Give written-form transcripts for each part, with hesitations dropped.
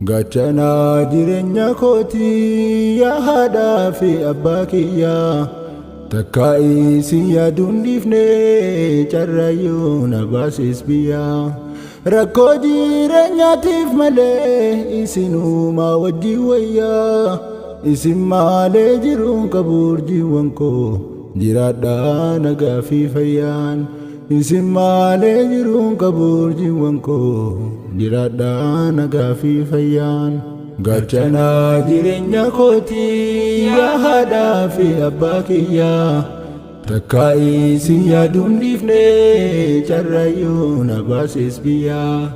Gaachanaa jireenya kootii yaa haadhaa fi abbaa kiyyaa. Takka isin yaaduun dhiifne carraayyuu na baasis biyyaa. Rakkoo jireenyaatiif malee isinumaa wajjin wayyaa. Isin malee jiruun qabu urjiiwwan koo jiraadhaa nagaa fi fayyaan. Isin malee jiruun qabu urjiiwwan koo jiraadhaa nagaa fi fayyaan. Gaachanaa jireenya kootii yaa haadhaa fi abbaa kiyyaa. Takka isin yaaduun dhiifne carraayyuu na baasis biyyaa.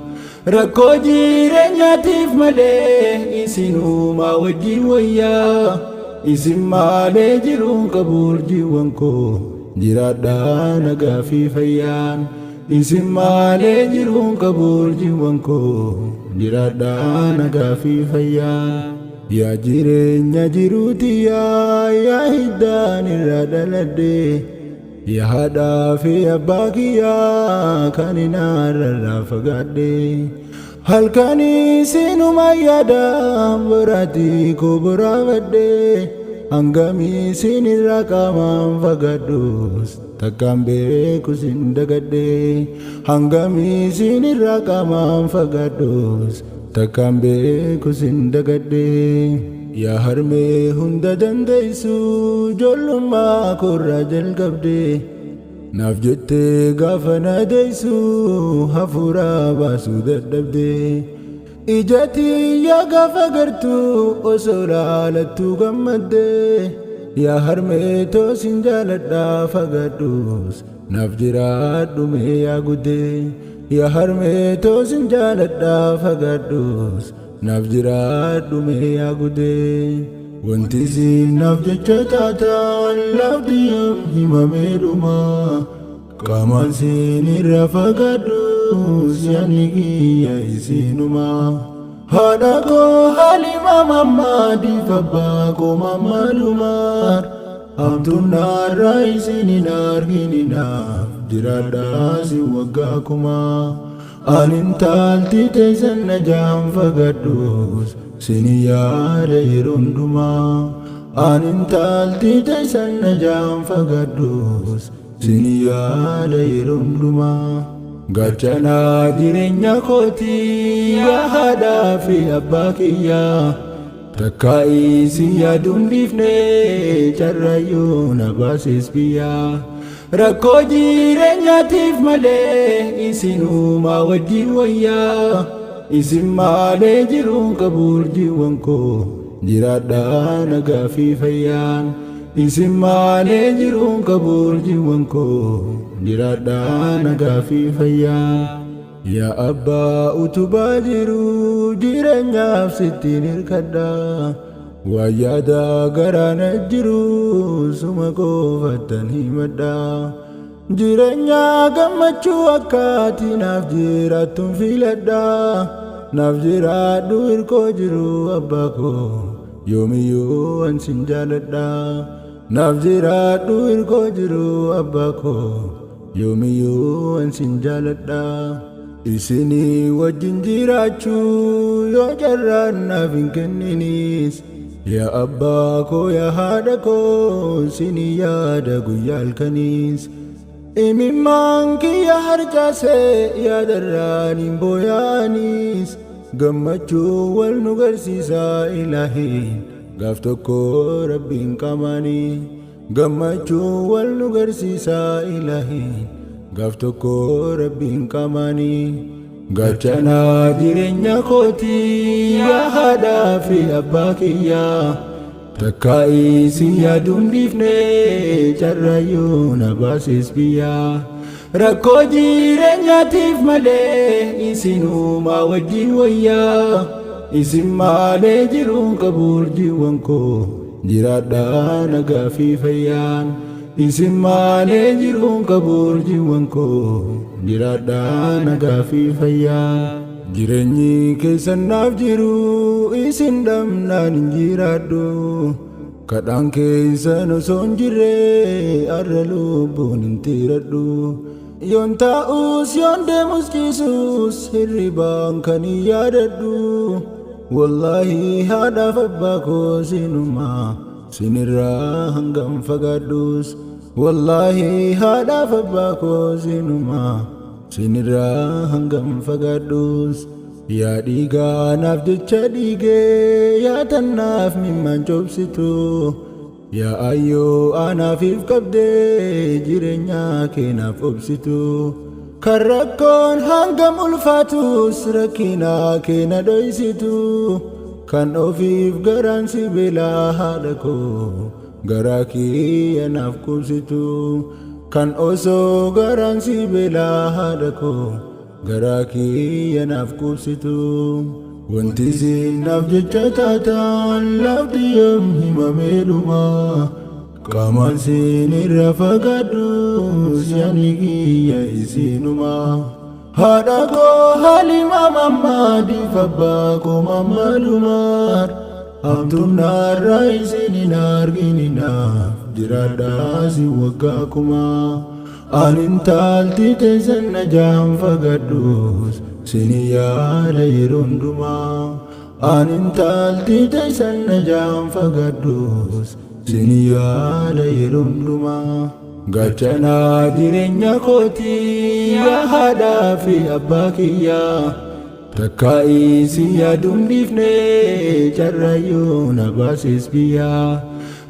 Rakkoo jireenyaatiif malee isinumaa wajjin wayyaa. Isin malee jiruun qabu urjiiwwan koo jiraadhaa nagaa fi fayyaan. Isin malee jiruun qabu urjiiwwan koo jiraadhaa nagaa fi fayyaan. Yaa jireenya jiruutiyyaa yaa hiddaan irraa dhaladhe. Yaa haadhaa fi abbaa kiyyaa kan inaarraa fagaadhe. Halkanii sinuma yaada boraatii koo boraafadhe. Hangamii sinirraa qaamaan fagaadhus takkaan beeku sin dagadhe. Hangamii sinirraa qaamaan fagaadhus takkaan beeku sin dagadhe. Yaa harmee hunda dandeessu ijoollummaa koorraa jalqabde. Naaf jettee gaafa na deessu hafuura baasuu dadhabde. Ija tiyya gaafa gartuu osoo laalattuu gammadde. Yaa harmee toosin jaaladhaa fagaadhus naaf jiraadhu mee yaa guddee. Yaa harmee toosin jaaladhaa fagaadhus naaf jiraadhu mee yaa guddee. Wanti isin naaf jecha taatan lafti himamee dhuma. Qaamaan siin irraa fagaadhus yaadni kiyya isinuma. Haadha koo Halima Mammaadiif abbaa koo Mammadumaar. Hamtuun narraa isin hin argininaaf jiraadhaa si waggaa kumaa. Ani intalti teessan na jaan fagaadhus sin yaada yeroo hundumaa. Ani intalti teessan na jaan fagaadhus sin yaada yeroo hundumaa. Gaachanaa jireenya kootii yaa haadhaa fi abbaa kiyyaa. Takka isin yaaduun dhiifne carraayyuu na baasis biyyaa. Rakkoo jireenyaatiif malee isinumaa wajjin wayyaa. Isin malee jiruun qabu urjiiwwan koo jiraadhaa nagaa fi fayyaan. Isin malee jiruun qabu urjiiwwan koo jiraadhaa nagaa fi fayyaan. Yaa abbaa utubaa jiru jireenyaaf sittiin hirkadha. Waa yaada garaana jiru suma qofattan himadha. Jireenya gammachuu akkaati naaf jiraattuun filadha. Naaf jiraadhu hirkoo jiru abbaa koo yoomiyyuu an sin jaaladha. Naaf jiraadhu hirkoo jiru abbaa koo yoomiyyuu an sin jaaladha. Isinii wajjin jiraachuu yoo carraan naaf hin kenninis. Yaa abbaa koo yaa haadha koo sinii yaada guyyaa halkaniis. Imimmaan kiyya harcaasee yaadarraan hin booyaanis. Gammachuu wal nu garsiisaa ilaahiin gaaf tokko rabbiin qaamaanii. Gammachuu wal nu garsiisaa ilaahiin gaaf tokko rabbiin qaamaanii. Gaachanaa jireenya kootii yaa haadhaa fi abbaa kiyyaa. Takka isin yaaduun dhiifne carraayyuu na baasis biyyaa. Rakkoo jireenyaatiif malee isinumaa wajjin wayyaa. Isin malee jiruun qabu urjiiwwan koo jiraadhaa nagaa fi fayyaan. Isin malee jiruun qabu urjiiwwan koo jiraadhaa nagaa fi fayyaan. Jireenyi keessan naaf jiru isin dhabnaan hin jiraadhu. Kadhaan keessan osoo hin jirre har'a lubbuun hin tiiradhu. Yoon taa'us yoon deemus ciisus hirribaan kan hin yaadadhu. Wallaahi haadhaaf abbaa koo sinumaa sinirraa hangam fagaadhus. Wallaahi haadhaaf abbaa koo sinumaa sinirraa hangam fagaadhus. Yaa dhiigaa naaf jecha dhiigee, yaa tannaaf mimmaan cobsitu, yaa ayyoo anaafiif qabdee jireenya keenaaf obsitu, kan rakkoon hangam ulfaatus rakkina keena dhoysitu, kan ofiif garaan sibiilaa haadha koo garaa kiyya naaf qubsitu, kan osoo garaan sibiilaa haadha koo garaa kiyya naaf qubsitu. Wanti isin naaf jecha taataan lafti yoom himamee dhuma. Qaamaan sin irra fagaadhus yaadni kiyya isinuma. Haadha koo Halima Mammaadiif abbaa koo Mammadumaar, hamtuun narraa isin hin argininaaf jiraadhaa si waggaa kumaa. Anin taalti teessan na jaan fagadhus sini yaada yeroo hundumaa. Anin taalti teessan na jaan fagadhus sini yaada yeroo hundumaa. Gaachanaa jireenya kootii, yaa haadhaa fi abbaa kiyyaa, takkaa isin yaaduun dhiifne carraayyuu na baasis biyyaa.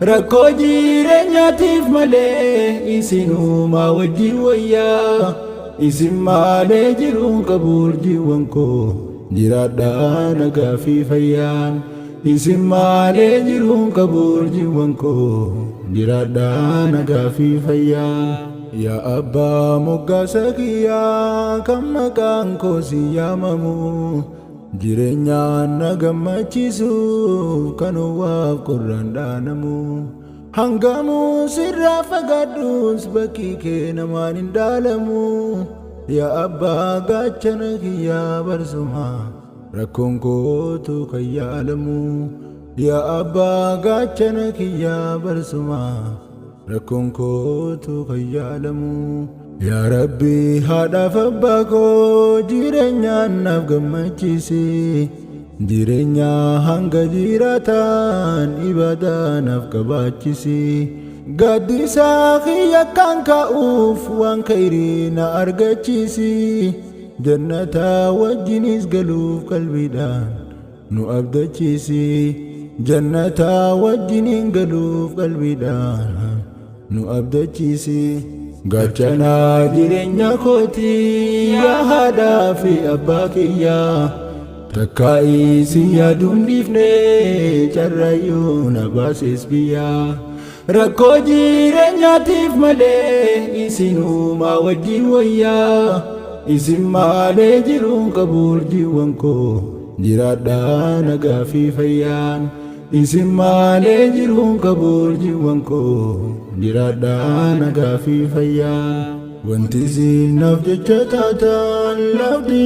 Rakkoo jireenyaatiif malee isinumaa wajjin wayyaa. Isin malee jiruun qabu, urjiiwwan koo, jiraadhaa nagaa fi fayyaan. Isin malee jiruun qabu, urjiiwwan koo, jiraadhaa nagaa fi fayyaan. Yaa abbaa moggaasa kiyyaa kan maqaan koo si yaamamu, jireenyaan na gammachiisuuf kan owwaaf qorraan dhaanamu, hangamuu sirraa fagaadhus bakki kee namaan hin dhaalamu. Yaa abbaa gaachana kiyyaa barsuma rakkoon kootu kan yaalamu. Yaa abbaa gaachana kiyyaa barsuma rakkoon kootu kan yaalamu. Yaa Rabbi, haadhaaf abbaa koo jireenyaan naaf gammachiisi. Jireenya hanga jiraataan ibaadaa naaf qabaachisi. Gaaddisaa kiyya kan ka'uuf waan khayrii na argachiisi. Jannata wajjinis galuuf qalbiidhaan nu abdachiisi. Jannata wajjiniin galuuf qalbiidhaan nu abdachiisi. Gaachanaa jireenya kootii, yaa haadhaa fi abbaa kiyyaa, takkaa isin yaaduun dhiifne carraayyuu na baasis biyyaa. Rakkoo jireenyaatiif malee isinumaa wajjin wayyaa. Isin malee jiruun qabu, urjiiwwan koo, jiraadhaa nagaa fi fayyaan. Isin malee jiruun qabu, urjiiwwan koo, jiraadhaa nagaa fi fayyaan. Wanti isin naaf jecha taataan lafti.